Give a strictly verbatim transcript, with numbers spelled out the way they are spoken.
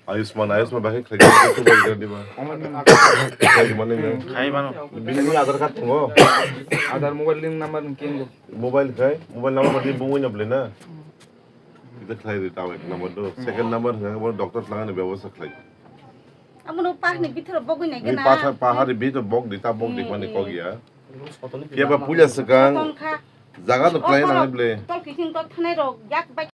Ayushman, Ayushman bakhe khlai khlai khlai khlai diba. Khlai mani no. Khai mano. Bini Aadhaar card tongo. Aadhaar mobile link number ni kengo. Mobile khai, mobile number di bungwi no blena. Kita khlai di tawek number do. Second number hwnga bo doctor tlangani bebosta khlai. Abono pahni bithoro bogwi nai gana. Pahar bithor bog di ta bog di mani kogya. Phiya ba puila swkang. Jaga do khlai nang ble. Tol kiting tol thanai rok yak bai